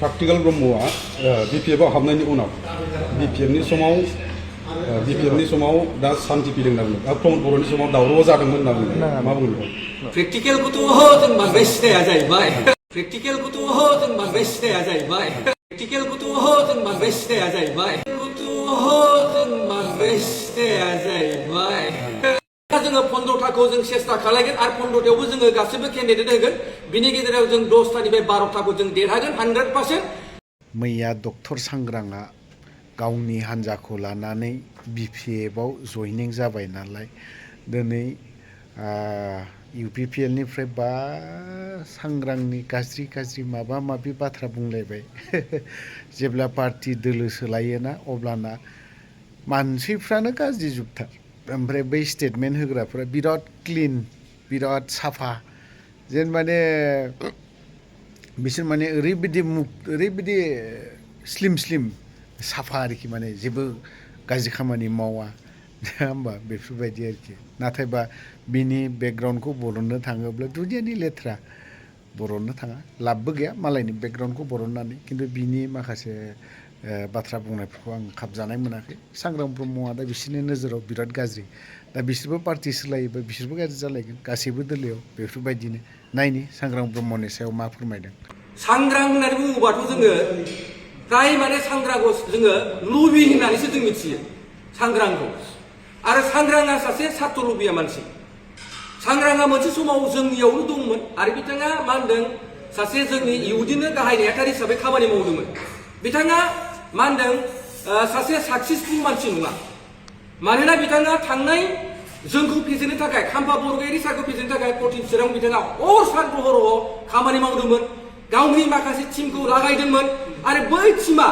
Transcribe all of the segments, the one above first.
Practical ब्रह्मआ बिपिएफआव हाबनायनि उनाव बिपिएफनि समाव दा सान्थि फैदों होनना बुङो प्रमद बर'नि समाव दावराव जादोंमोन होनना बुङो मा बुङो बेखौ प्रेक्टिकेलखौथ' जों बांद्राय सिनाया जाहैबाय प्रेक्टिकेलखौथ' जों बांद्राय सिनाया जाहैबाय प्रेक्टिकेलखौथ' जों बांद्राय सिनाया जाहैबाय जोङो 15थाखौ जों सेस्था खालायगोन आरो 15थायावबो जोङो गासिबो केन्डिडेट होगोन बिनि गेजेराव जों 10थानिफ्राय 12थाखौ जों देरहागोन 100%। मैया डक्टर सांग्रांआ गावनि हान्जाखौ लानानै बिपिएफआव जयनिं जाबाय नालाय दिनै इउपिपिएलनिफ्राय बा सांग्रांनि गाज्रि माबा माबि बाथ्रा बुंलायबाय जेब्ला पार्टि दोलो सोलायोना अब्लाना मानसिफ्रानो गाज्रि जोबथार ओमफ्राय बै स्टेटमेन्ट होग्राफ्रा बिराद क्लिन बिराद साफा जेन माने बिसोर माने ओरैबायदि स्लिम साफा आरोखि माने जेबो गाज्रि खामानि मावा होमबा बेफोरबायदि आरोखि नाथायबा बिनि बेकग्राउन्डखौ बरननो थाङोब्ला दुनियानि लेथ्रा बरननो थाङा लाबबो गैया मालायनि बेकग्राउन्डखौ बरननानै खिन्थु बिनि माखासे बाथ्रा बुंनायफोरखौ आं खाबजानाय मोनाखै सांग्रां ब्रह्मआ दा बिसोरनि नोजोराव बिराद गाज्रि दा बिसोरबो पार्टि सोलायोबा बिसोरबो गाज्रि जालायगोन गासैबो दोलोआव बेफोरबायदिनो नायनि सांग्रां ब्रह्मनि सायाव मा फोरमायदों। सांग्रां होननानै बुङोबाथ' जोङो फ्राय माने सांग्रांखौ जोङो लुबि होननानैसो जों मिथियो सांग्रांखौ आरो सांग्रांआ सासे सार्थ लुबिया मानसि सांग्रांआ मोनसे समाव जोंनियावनो दंमोन आरो बिथाङा मा होनदों सासे जोंनि इउदिनो गाहाय नेहाथारि हिसाबै खामानि मावदोंमोन बिथाङा मा होनदों सासे साक्सेसफुल मानसि नङा मानोना बिथाङा थांनाय जोंखौ फेजेननो थाखाय खाम्फा बरगयारि सारखौ फेजेननो थाखाय 14 चिरां बिथाङा हर सान हराव खामानि मावदोंमोन गावनि माखासे टिमखौ लागायदोंमन आरो बै टिमा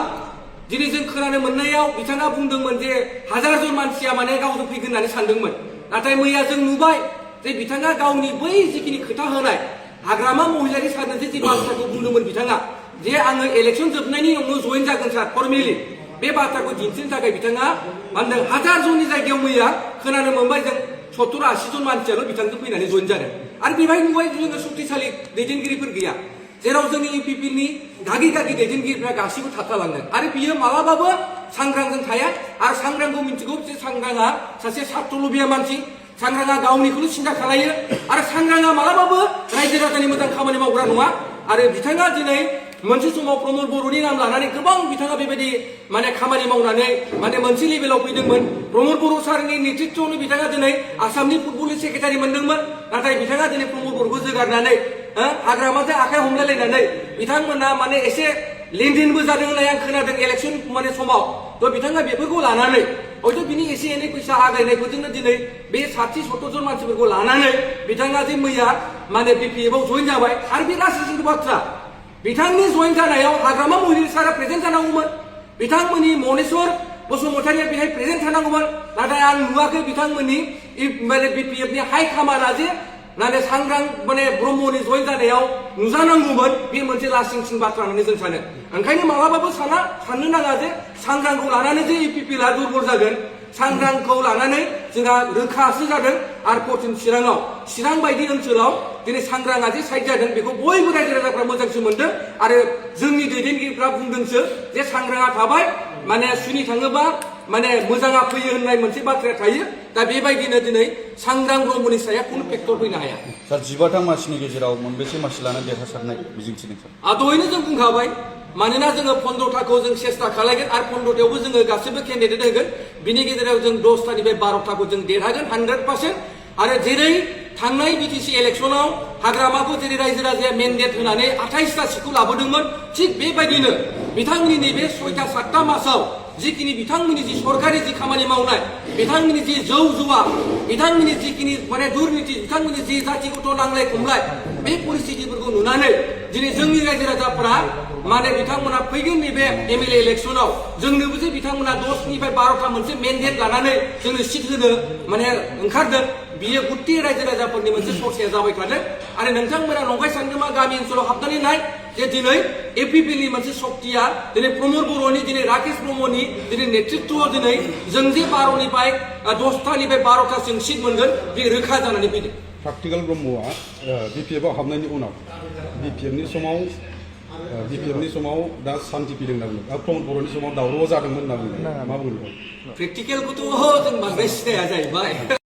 दिनै जों खोनानो मोननायाव बिथाङा बुंदोंमोन जे 1000 जन मानसिया माने गावजों फैगोन होननानै सानदोंमोन नाथाय मैया जों नुबाय जे बिथाङा गावनि बै जिखिनि खोथा होनाय हाग्रामा महिलारि सारनो जे बाथ्राखौ बुंदोंमोन बिथाङा जे आङो इलेक्सन जोबनायनि उनाव जइन जागोन सार फर्मेलि बे बाथ्राखौ दिन्थिनो थाखाय बिथाङा मा होनदों 1000 जननि जायगायाव मैया खोनानो मोनबाय जों 70-80 जन मानसियाल' बिथांजों फैनानै जइन जादों आरो बेवहाय नुबाय जोङो शक्तिशाली दैदेनगिरिफोर गैया जेराव जोंनि इउपिपिनि गागि दैदेनगिरिफ्रा गासिबो थाबथालांदों आरो बियो मालाबाबो सांग्रांजों थाया आरो सांग्रांखौ मिथिगौ जे सांग्रांआ सासे सार्थ लुबिया मानसि सांग्रांआ गावनिखौल' सिन्था खालायो आरो सांग्रांआ मालाबाबो रायजो राजानि मोजां खामानि मावग्रा नङा आरो बिथाङा दिनै मोनसे समाव प्रमद बर'नि नाम लानानै गोबां बिथाङा बेबायदि माने खामानि मावनानै माने मोनसे लेभेलाव फैदोंमोन प्रमद बर' सारनि नेतृत्वआवनो बिथाङा दिनै आसामनि फुटबलनि सेक्रेटारि मोनदोंमोन नाथाय बिथाङा दिनै प्रमद बर'खौ जोगारनानै हाग्रामाजों आखाइ हमलायलायनानै बिथांमोना माने एसे लेनदेनबो जादों होननाय आं खोनादों इलेक्सन माने समाव थ' बिथाङा बेफोरखौ लानानै हयथ' बिनि एसे एनै फैसा आगायनायफोरजोंनो दिनै बे 60-70 जन मानसिफोरखौ लानानै बिथाङा जे मैया माने बिपिएफआव जइन जाबाय आरो बे लासिंसिं बाथ्रा बिथांनि जइन जानायाव हाग्रामा महिलारि सारा प्रेजेन्ट जानांगौमोन बिथांमोननि मनेस्वर बसुमतारिया बेहाय प्रेजेन्ट थानांगौमोन नाथाय आं नुवाखै बिथांमोननि माने बिपिएफनि हाइ कामाना जे नाथाय सांग्रां माने ब्रह्मनि जइन जानायाव नुजानांगौमोन बे मोनसे लासिंसिं बाथ्रा होननानै जों सानो ओंखायनो मालाबाबो साननो नाङा जे सांग्रांखौ लानानै जे इउपिपिएलआ दुर्बल जागोन सांग्रांखौ लानानै जोंहा रोखासो जादों आरो 14 चिरां बायदि ओनसोलाव दिनै सांग्रांआ जे साइड जादों बेखौ बयबो रायजो राजाफ्रा मोजांसो मोनदों आरो जोंनि दैदेनगिरिफ्रा बुंदोंसो जे सांग्रांआ थाबाय माने सुनि थाङोबा माने मोजाङा फैयो होननाय मोनसे बाथ्राया थायो दा बेबायदिनो दिनै सांग्रां ब्रह्मनि साया खुनु फेक्टर फैनो हाया सार 15था मासिनि गेजेराव मोनबेसे मासि लानानै देरहासारनाय मिजिंथिदों सार दहायनो जों बुंखाबाय मानोना जोङो 15थाखौ जों सेस्था खालायगोन आरो 15थायावबो जोङो गासिबो केन्डिडेट होगोन बिनि गेजेराव जों 10थानिफ्राय 12थाखौ जों देरहागोन 100% आरो जेरै थांनाय बिटिसि इलेक्सनाव हाग्रामाखौ जेरै रायजो राजाया मेन्डेट होनानै 28टा सिटखौ लाबोदोंमोन थिग बेबायदिनो बिथांमोननि नैबे 6-7 मासाव जिखिनि बिथांमोननि जि सरकारि जि खामानि मावनाय बिथांमोननि जि जौ जुवा बिथांमोननि जिखिनि माने दुर्नीति बिथांमोननि जि जातिगत नांलाय खमलाय बे परिस्थितिफोरखौ नुनानै दिनै जोंनि रायजो राजाफोरा माने बिथांमोना फैगोन नैबे एमएलए इलेक्सनाव जोंनोबो जे बिथांमोना 10निफ्राय 12था मोनसे मेन्डेट लानानै जोंनो सिट होनो माने ओंखारदों बियो गुत्ति रायजो राजाफोरनि मोनसे सरसाया जाबाय थादों आरो नोंथांमोना नंखाय सानदोंमा गामि ओनसोलाव हाबनानै नाय जे दिनै एपिपिएलनि मोनसे शक्तिया दिनै प्रमद बर'नि दिनै राकेश ब्रह्मनि दिनै नेतृत्वआव दिनै जों जे 12निफ्राय 10थानिफ्राय 12थासिम सिट मोनगोन बे रोखा जानानै फैदों। प्रेक्टिकल ब्रह्मआ बिपिएफआव हाबनायनि उनाव बिपिएफनि बिपिएफनि समाव दा सान्ति फैदों होनना बुंदों आरो प्रमद बर'नि समाव दावराव जादोंमोन होनना बुंदों मा बुंदों प्रेक्टिकेलखौथ' जों बांद्राय सिनाया जाहैबाय